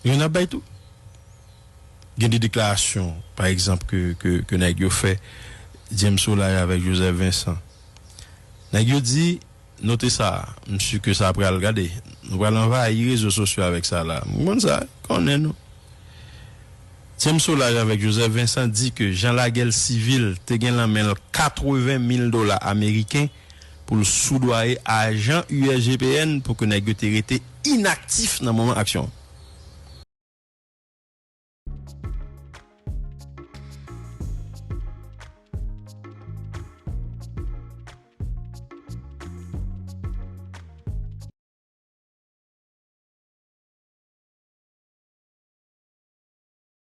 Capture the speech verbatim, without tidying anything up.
Yo n ap bay tou. Gen de deklarasyon, pa egzanp, ke, ke, ke nèg yo fè, James Solages avèk Joseph Vincent. Nèg yo di, note sa, m si ke sa pral, gade, nou pral anvayi rezo sosyo avèk sa la. M konn sa, konnen nou. James Solages avèk Joseph Vincent di ke Jean Laguel Civil te gen nan men l katreven mil dola ameriken pou l soudwaye ajan U S G P N pou ke nèg yo te rete inaktif nan moman aksyon an.